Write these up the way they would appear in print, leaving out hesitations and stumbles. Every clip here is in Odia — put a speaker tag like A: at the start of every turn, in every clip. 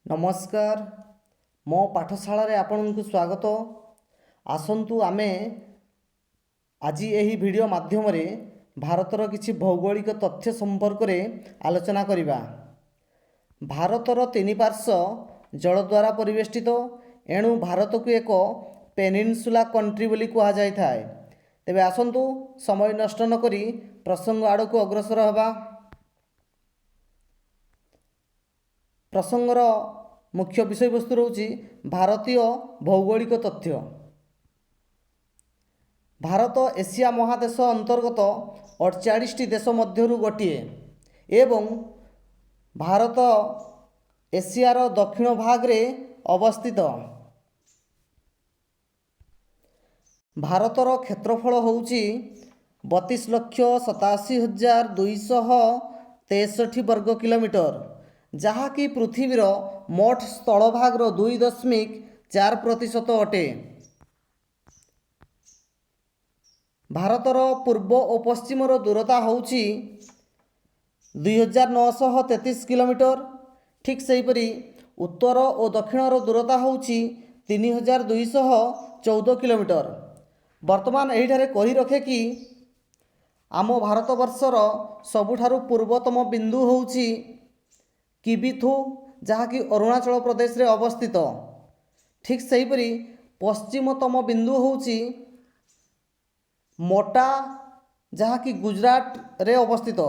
A: ନମସ୍କାର, ମୋ ପାଠଶାଳାରେ ଆପଣଙ୍କୁ ସ୍ୱାଗତ। ଆସନ୍ତୁ, ଆମେ ଆଜି ଏହି ଭିଡ଼ିଓ ମାଧ୍ୟମରେ ଭାରତର କିଛି ଭୌଗୋଳିକ ତଥ୍ୟ ସମ୍ପର୍କରେ ଆଲୋଚନା କରିବା। ଭାରତର ତିନି ପାର୍ଶ୍ୱ ଜଳ ଦ୍ୱାରା ପରିବେଷ୍ଟିତ। ଏଣୁ ଭାରତକୁ ଏକ ପେନିନସୁଲା କଣ୍ଟ୍ରି ବୋଲି କୁହାଯାଇଥାଏ। ତେବେ ଆସନ୍ତୁ, ସମୟ ନଷ୍ଟ ନକରି ପ୍ରସଙ୍ଗ ଆଡ଼କୁ ଅଗ୍ରସର ହେବା। ପ୍ରସଙ୍ଗର ମୁଖ୍ୟ ବିଷୟବସ୍ତୁ ରହୁଛି ଭାରତୀୟ ଭୌଗୋଳିକ ତଥ୍ୟ। ଭାରତ ଏସିଆ ମହାଦେଶ ଅନ୍ତର୍ଗତ 48ଟି ଦେଶ ମଧ୍ୟରୁ ଗୋଟିଏ ଏବଂ ଭାରତ ଏସିଆର ଦକ୍ଷିଣ ଭାଗରେ ଅବସ୍ଥିତ। ଭାରତର କ୍ଷେତ୍ରଫଳ ହେଉଛି 32,87,263 ବର୍ଗ କିଲୋମିଟର, ଯାହାକି ପୃଥିବୀର ମୋଟ ସ୍ଥଳଭାଗର 2.4% ଅଟେ। ଭାରତର ପୂର୍ବ ଓ ପଶ୍ଚିମର ଦୂରତା ହେଉଛି 2933 କିଲୋମିଟର। ଠିକ୍ ସେହିପରି ଉତ୍ତର ଓ ଦକ୍ଷିଣର ଦୂରତା ହେଉଛି 3214 କିଲୋମିଟର। ବର୍ତ୍ତମାନ ଏହିଠାରେ କହି ରଖେ କି ଆମ ଭାରତବର୍ଷର ସବୁଠାରୁ ପୂର୍ବତମ ବିନ୍ଦୁ ହେଉଛି କିବିଥୁ, ଯାହାକି ଅରୁଣାଚଳ ପ୍ରଦେଶରେ ଅବସ୍ଥିତ। ଠିକ୍ ସେହିପରି ପଶ୍ଚିମତମ ବିନ୍ଦୁ ହେଉଛି ମୋଟା, ଯାହାକି ଗୁଜୁରାଟରେ ଅବସ୍ଥିତ।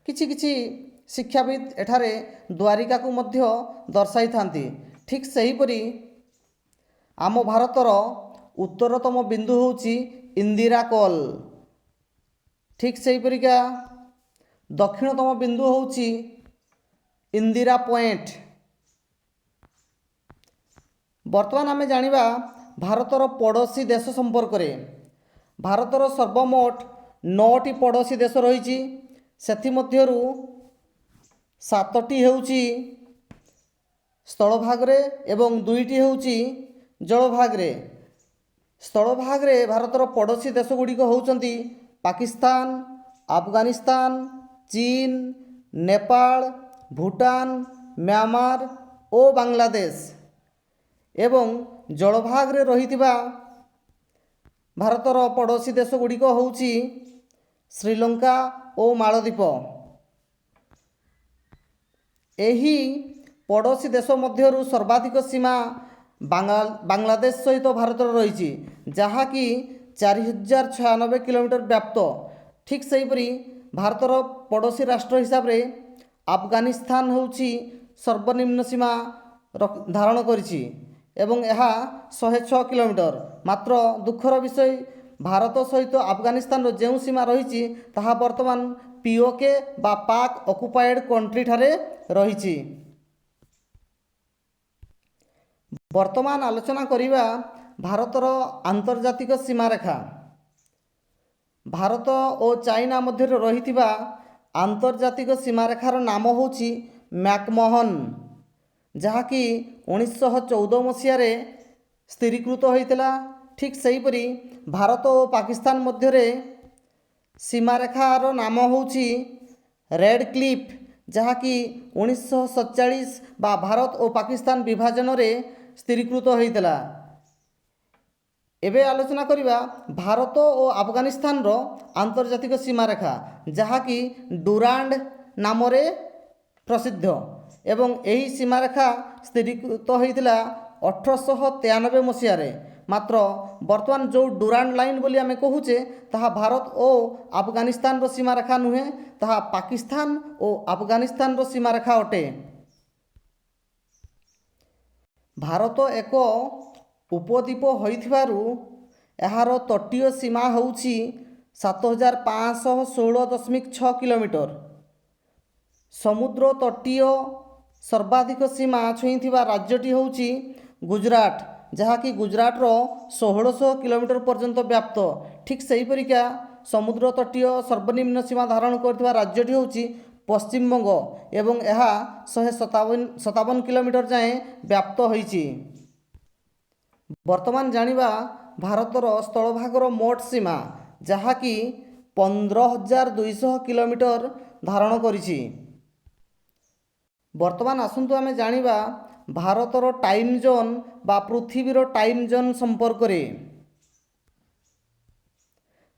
A: କିଛି କିଛି ଶିକ୍ଷାବିତ୍ ଏଠାରେ ଦ୍ୱାରିକାକୁ ମଧ୍ୟ ଦର୍ଶାଇଥାନ୍ତି। ଠିକ୍ ସେହିପରି ଆମ ଭାରତର ଉତ୍ତରତମ ବିନ୍ଦୁ ହେଉଛି ଇନ୍ଦିରା କଲ୍। ଠିକ୍ ସେହିପରିକା ଦକ୍ଷିଣତମ ବିନ୍ଦୁ ହେଉଛି ଇନ୍ଦିରା ପଏଣ୍ଟ। ବର୍ତ୍ତମାନ ଆମେ ଜାଣିବା ଭାରତର ପଡ଼ୋଶୀ ଦେଶ ସମ୍ପର୍କରେ। ଭାରତର ସର୍ବମୋଟ ନଅଟି ପଡ଼ୋଶୀ ଦେଶ ରହିଛି। ସେଥିମଧ୍ୟରୁ ସାତଟି ହେଉଛି ସ୍ଥଳଭାଗରେ ଏବଂ ଦୁଇଟି ହେଉଛି ଜଳଭାଗରେ। ସ୍ଥଳଭାଗରେ ଭାରତର ପଡ଼ୋଶୀ ଦେଶଗୁଡ଼ିକ ହେଉଛନ୍ତି ପାକିସ୍ତାନ, ଆଫଗାନିସ୍ତାନ, ଚୀନ, ନେପାଳ, ଭୁଟାନ, ମ୍ୟାମାର ଓ ବାଂଲାଦେଶ ଏବଂ ଜଳଭାଗରେ ରହିଥିବା ଭାରତର ପଡ଼ୋଶୀ ଦେଶଗୁଡ଼ିକ ହେଉଛି ଶ୍ରୀଲଙ୍କା ଓ ମାଳଦ୍ୱୀପ। ଏହି ପଡ଼ୋଶୀ ଦେଶ ମଧ୍ୟରୁ ସର୍ବାଧିକ ସୀମା ବାଂଲାଦେଶ ସହିତ ଭାରତର ରହିଛି, ଯାହାକି 4096 କିଲୋମିଟର ବ୍ୟାପ୍ତ। ଠିକ୍ ସେହିପରି ଭାରତର ପଡ଼ୋଶୀ ରାଷ୍ଟ୍ର ହିସାବରେ ଆଫଗାନିସ୍ତାନ ହେଉଛି ସର୍ବନିମ୍ନ ସୀମା ଧାରଣ କରିଛି ଏବଂ ଏହା 106 କିଲୋମିଟର। ମାତ୍ର ଦୁଃଖର ବିଷୟ, ଭାରତ ସହିତ ଆଫଗାନିସ୍ତାନର ଯେଉଁ ସୀମା ରହିଛି, ତାହା ବର୍ତ୍ତମାନ ପିଓକେ ବା ପାକ୍ ଅକୁପାଏଡ଼୍ କଣ୍ଟ୍ରି ଠାରେ ରହିଛି। ବର୍ତ୍ତମାନ ଆଲୋଚନା କରିବା ଭାରତର ଆନ୍ତର୍ଜାତିକ ସୀମାରେଖା। ଭାରତ ଓ ଚାଇନା ମଧ୍ୟରେ ରହିଥିବା ଆନ୍ତର୍ଜାତିକ ସୀମାରେଖାର ନାମ ହେଉଛି ମ୍ୟାକମୋହନ, ଯାହାକି 1914 ମସିହାରେ ସ୍ଥିରୀକୃତ ହୋଇଥିଲା। ଠିକ୍ ସେହିପରି ଭାରତ ଓ ପାକିସ୍ତାନ ମଧ୍ୟରେ ସୀମାରେଖାର ନାମ ହେଉଛି ରେଡ୍ କ୍ଲିଫ୍, ଯାହାକି 1947 ବା ଭାରତ ଓ ପାକିସ୍ତାନ ବିଭାଜନରେ ସ୍ଥିରୀକୃତ ହୋଇଥିଲା। ଏବେ ଆଲୋଚନା କରିବା ଭାରତ ଓ ଆଫଗାନିସ୍ତାନର ଆନ୍ତର୍ଜାତିକ ସୀମାରେଖା, ଯାହାକି ଡୁରାଣ୍ଡ ନାମରେ ପ୍ରସିଦ୍ଧ ଏବଂ ଏହି ସୀମାରେଖା ସ୍ଥିରୀକୃତ ହୋଇଥିଲା 1893 ମସିହାରେ। ମାତ୍ର ବର୍ତ୍ତମାନ ଯେଉଁ ଡୁରାଣ୍ଡ ଲାଇନ୍ ବୋଲି ଆମେ କହୁଛେ, ତାହା ଭାରତ ଓ ଆଫଗାନିସ୍ତାନର ସୀମାରେଖା ନୁହେଁ, ତାହା ପାକିସ୍ତାନ ଓ ଆଫଗାନିସ୍ତାନର ସୀମାରେଖା ଅଟେ। ଭାରତ ଏକ ଉପଦ୍ୱୀପ ହୋଇଥିବାରୁ ଏହାର ତଟୀୟ ସୀମା ହେଉଛି 7516.6 କିଲୋମିଟର। ସମୁଦ୍ର ତଟୀୟ ସର୍ବାଧିକ ସୀମା ଛୁଇଁଥିବା ରାଜ୍ୟଟି ହେଉଛି ଗୁଜୁରାଟ, ଯାହାକି ଗୁଜୁରାଟର 1600 କିଲୋମିଟର ପର୍ଯ୍ୟନ୍ତ ବ୍ୟାପ୍ତ। ଠିକ୍ ସେହିପରିକା ସମୁଦ୍ର ତଟୀୟ ସର୍ବନିମ୍ନ ସୀମା ଧାରଣ କରିଥିବା ରାଜ୍ୟଟି ହେଉଛି ପଶ୍ଚିମବଙ୍ଗ ଏବଂ ଏହା 157 କିଲୋମିଟର ଯାଏଁ ବ୍ୟାପ୍ତ ହୋଇଛି। ବର୍ତ୍ତମାନ ଜାଣିବା ଭାରତର ସ୍ଥଳଭାଗର ମୋଟ ସୀମା, ଯାହାକି 15,200 କିଲୋମିଟର ଧାରଣ କରିଛି। ବର୍ତ୍ତମାନ ଆସନ୍ତୁ ଆମେ ଜାଣିବା ଭାରତର ଟାଇମ୍ ଜୋନ୍ ବା ପୃଥିବୀର ଟାଇମ୍ ଜୋନ୍ ସମ୍ପର୍କରେ।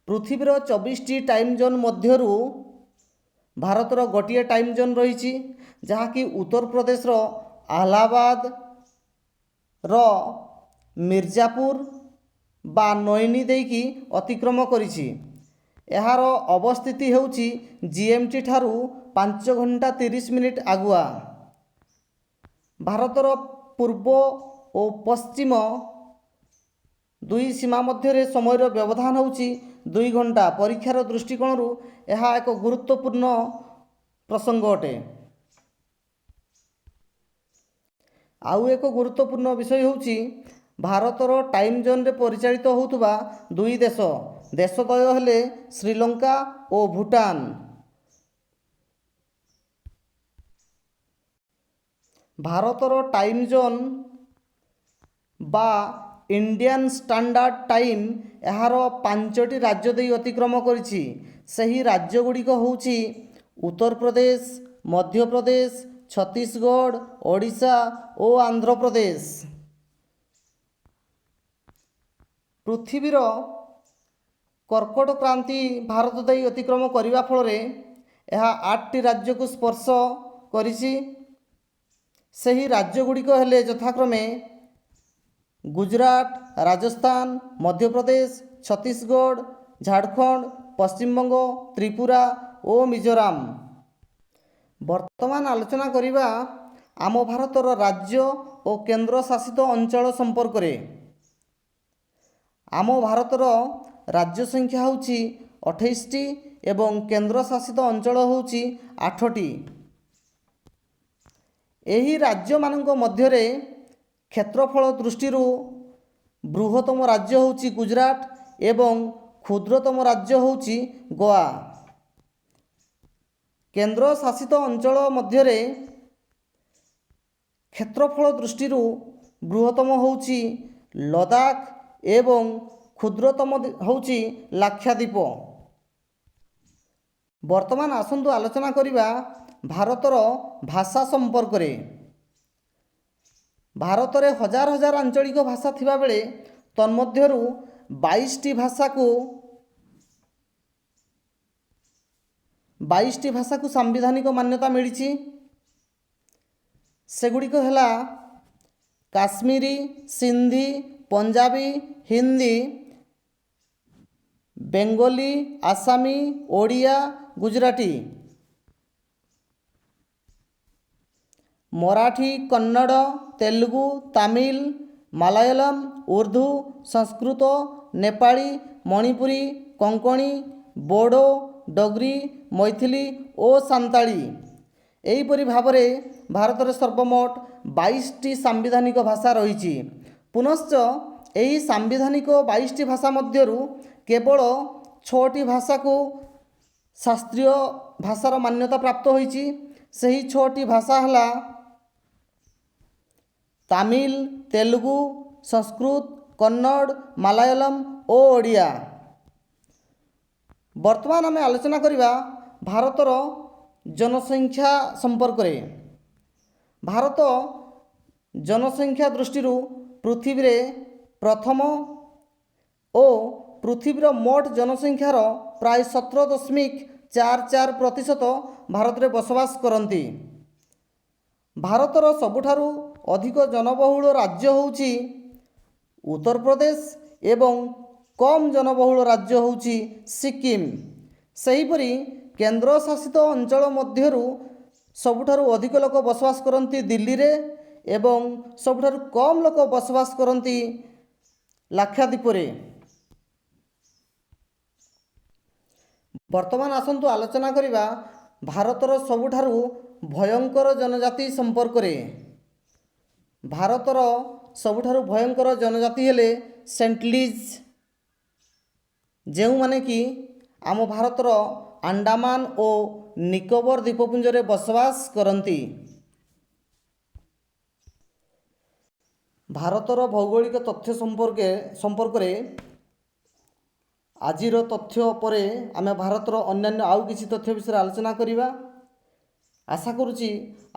A: ପୃଥିବୀର 24ଟି ଟାଇମ୍ ଜୋନ୍ ମଧ୍ୟରୁ ଭାରତର ଗୋଟିଏ ଟାଇମ୍ ଜୋନ୍ ରହିଛି, ଯାହାକି ଉତ୍ତରପ୍ରଦେଶର ଆହ୍ଲାବାଦର ମିର୍ଜାପୁର ବା ନୈନି ଦେଇକି ଅତିକ୍ରମ କରିଛି। ଏହାର ଅବସ୍ଥିତି ହେଉଛି GMT ଠାରୁ 5 ଘଣ୍ଟା 30 ମିନିଟ୍ ଆଗୁଆ। ଭାରତର ପୂର୍ବ ଓ ପଶ୍ଚିମ ଦୁଇ ସୀମା ମଧ୍ୟରେ ସମୟର ବ୍ୟବଧାନ ହେଉଛି 2 ଘଣ୍ଟା। ପରୀକ୍ଷାର ଦୃଷ୍ଟିକୋଣରୁ ଏହା ଏକ ଗୁରୁତ୍ୱପୂର୍ଣ୍ଣ ପ୍ରସଙ୍ଗ ଅଟେ। ଆଉ ଏକ ଗୁରୁତ୍ୱପୂର୍ଣ୍ଣ ବିଷୟ ହେଉଛି ଭାରତର ଟାଇମ୍ ଜୋନ୍ରେ ପରିଚାଳିତ ହେଉଥିବା ଦୁଇ ଦେଶ। ଦେଶଦ୍ୱୟ ହେଲେ ଶ୍ରୀଲଙ୍କା ଓ ଭୁଟାନ। ଭାରତର ଟାଇମ୍ ଜୋନ୍ ବା ଇଣ୍ଡିଆନ୍ ଷ୍ଟାଣ୍ଡାର୍ଡ଼ ଟାଇମ୍ ଏହାର ପାଞ୍ଚଟି ରାଜ୍ୟ ଦେଇ ଅତିକ୍ରମ କରିଛି। ସେହି ରାଜ୍ୟଗୁଡ଼ିକ ହେଉଛି ଉତ୍ତରପ୍ରଦେଶ, ମଧ୍ୟପ୍ରଦେଶ, ଛତିଶଗଡ଼, ଓଡ଼ିଶା ଓ ଆନ୍ଧ୍ରପ୍ରଦେଶ। ପୃଥିବୀର କର୍କଟ କ୍ରାନ୍ତି ଭାରତ ଦେଇ ଅତିକ୍ରମ କରିବା ଫଳରେ ଏହା ଆଠଟି ରାଜ୍ୟକୁ ସ୍ପର୍ଶ କରିଛି। ସେହି ରାଜ୍ୟଗୁଡ଼ିକ ହେଲେ ଯଥାକ୍ରମେ ଗୁଜୁରାଟ, ରାଜସ୍ଥାନ, ମଧ୍ୟପ୍ରଦେଶ, ଛତିଶଗଡ଼, ଝାଡ଼ଖଣ୍ଡ, ପଶ୍ଚିମବଙ୍ଗ, ତ୍ରିପୁରା ଓ ମିଜୋରାମ। ବର୍ତ୍ତମାନ ଆଲୋଚନା କରିବା ଆମ ଭାରତର ରାଜ୍ୟ ଓ କେନ୍ଦ୍ର ଶାସିତ ଅଞ୍ଚଳ ସମ୍ପର୍କରେ। ଆମ ଭାରତର ରାଜ୍ୟ ସଂଖ୍ୟା ହେଉଛି 28ଟି ଏବଂ କେନ୍ଦ୍ର ଶାସିତ ଅଞ୍ଚଳ ହେଉଛି ଆଠଟି। ଏହି ରାଜ୍ୟମାନଙ୍କ ମଧ୍ୟରେ କ୍ଷେତ୍ରଫଳ ଦୃଷ୍ଟିରୁ ବୃହତ୍ତମ ରାଜ୍ୟ ହେଉଛି ଗୁଜୁରାଟ ଏବଂ କ୍ଷୁଦ୍ରତମ ରାଜ୍ୟ ହେଉଛି ଗୋଆ। କେନ୍ଦ୍ର ଶାସିତ ଅଞ୍ଚଳ ମଧ୍ୟରେ କ୍ଷେତ୍ରଫଳ ଦୃଷ୍ଟିରୁ ବୃହତ୍ତମ ହେଉଛି ଲଦାଖ ଏବଂ କ୍ଷୁଦ୍ରତମ ହେଉଛି ଲାକ୍ଷାଦ୍ୱୀପ। ବର୍ତ୍ତମାନ ଆସନ୍ତୁ ଆଲୋଚନା କରିବା ଭାରତର ଭାଷା ସମ୍ପର୍କରେ। ଭାରତରେ ହଜାର ହଜାର ଆଞ୍ଚଳିକ ଭାଷା ଥିବାବେଳେ ତନ୍ମଧ୍ୟରୁ 22ଟି ଭାଷାକୁ ସାମ୍ବିଧାନିକ ମାନ୍ୟତା ମିଳିଛି। ସେଗୁଡ଼ିକ ହେଲା କାଶ୍ମୀରୀ, ସିନ୍ଧି, ପଞ୍ଜାବୀ, ହିନ୍ଦୀ, ବେଙ୍ଗଲୀ, ଆସାମୀ, ଓଡ଼ିଆ, ଗୁଜୁରାଟୀ, ମରାଠୀ, କନ୍ନଡ଼, ତେଲୁଗୁ, ତାମିଲ, ମାଲାୟାଲମ, ଉର୍ଦ୍ଦୁ, ସଂସ୍କୃତ, ନେପାଳୀ, ମଣିପୁରୀ, କୋଙ୍କଣୀ, ବୋଡ଼ୋ, ଡୋଗ୍ରୀ, ମୈଥିଲି ଓ ସାନ୍ତାଳୀ। ଏହିପରି ଭାବରେ ଭାରତରେ ସର୍ବମୋଟ 22ଟି ସାମ୍ବିଧାନିକ ଭାଷା ରହିଛି। ପୁନଶ୍ଚ ଏହି ସାମ୍ବିଧାନିକ 22ଟି ଭାଷା ମଧ୍ୟରୁ କେବଳ ଛଅଟି ଭାଷାକୁ ଶାସ୍ତ୍ରୀୟ ଭାଷାର ମାନ୍ୟତା ପ୍ରାପ୍ତ ହୋଇଛି। ସେହି ଛଅଟି ଭାଷା ହେଲା ତାମିଲ, ତେଲୁଗୁ, ସଂସ୍କୃତ, କନ୍ନଡ଼, ମାଲାୟାଲମ ଓ ଓଡ଼ିଆ। ବର୍ତ୍ତମାନ ଆମେ ଆଲୋଚନା କରିବା ଭାରତର ଜନସଂଖ୍ୟା ସମ୍ପର୍କରେ। ଭାରତ ଜନସଂଖ୍ୟା ଦୃଷ୍ଟିରୁ ପୃଥିବୀରେ ପ୍ରଥମ ଓ ପୃଥିବୀର ମୋଟ ଜନସଂଖ୍ୟାର ପ୍ରାୟ 17.44% ଭାରତରେ ବସବାସ କରନ୍ତି। ଭାରତର ସବୁଠାରୁ ଅଧିକ ଜନବହୁଳ ରାଜ୍ୟ ହେଉଛି ଉତ୍ତରପ୍ରଦେଶ ଏବଂ କମ୍ ଜନବହୁଳ ରାଜ୍ୟ ହେଉଛି ସିକିମ୍। ସେହିପରି କେନ୍ଦ୍ରଶାସିତ ଅଞ୍ଚଳ ମଧ୍ୟରୁ ସବୁଠାରୁ ଅଧିକ ଲୋକ ବସବାସ କରନ୍ତି ଦିଲ୍ଲୀରେ ଏବଂ ସବୁଠାରୁ କମ୍ ଲୋକ ବସବାସ କରନ୍ତି ଲାକ୍ଷାଦ୍ୱୀପରେ। ବର୍ତ୍ତମାନ ଆସନ୍ତୁ ଆଲୋଚନା କରିବା ଭାରତର ସବୁଠାରୁ ଭୟଙ୍କର ଜନଜାତି ସମ୍ପର୍କରେ। ଭାରତର ସବୁଠାରୁ ଭୟଙ୍କର ଜନଜାତି ହେଲେ ସେଣ୍ଟଲିଜ୍, ଯେଉଁମାନେ କି ଆମ ଭାରତର ଆଣ୍ଡାମାନ ଓ ନିକୋବର ଦ୍ୱୀପପୁଞ୍ଜରେ ବସବାସ କରନ୍ତି। ଭାରତର ଭୌଗୋଳିକ ତଥ୍ୟ ସମ୍ପର୍କରେ ଆଜିର ତଥ୍ୟ ପରେ ଆମେ ଭାରତର ଅନ୍ୟାନ୍ୟ ଆଉ କିଛି ତଥ୍ୟ ବିଷୟରେ ଆଲୋଚନା କରିବା। ଆଶା କରୁଛି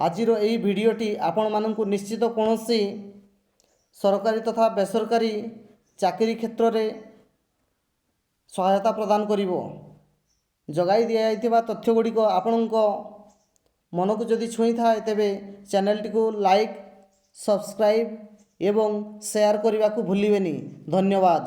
A: ଆଜିର ଏହି ଭିଡ଼ିଓଟି ଆପଣମାନଙ୍କୁ ନିଶ୍ଚିତ କୌଣସି ସରକାରୀ ତଥା ବେସରକାରୀ ଚାକିରି କ୍ଷେତ୍ରରେ ସହାୟତା ପ୍ରଦାନ କରିବ। ଯୋଗାଇ ଦିଆଯାଇଥିବା ତଥ୍ୟ ଗୁଡ଼ିକ ଆପଣଙ୍କ ମନକୁ ଯଦି ଛୁଇଁଥାଏ, ତେବେ ଚ୍ୟାନେଲଟିକୁ ଲାଇକ୍, ସବସ୍କ୍ରାଇବ୍ ଏବଂ ସେୟାର କରିବାକୁ ଭୁଲିବେନି। ଧନ୍ୟବାଦ।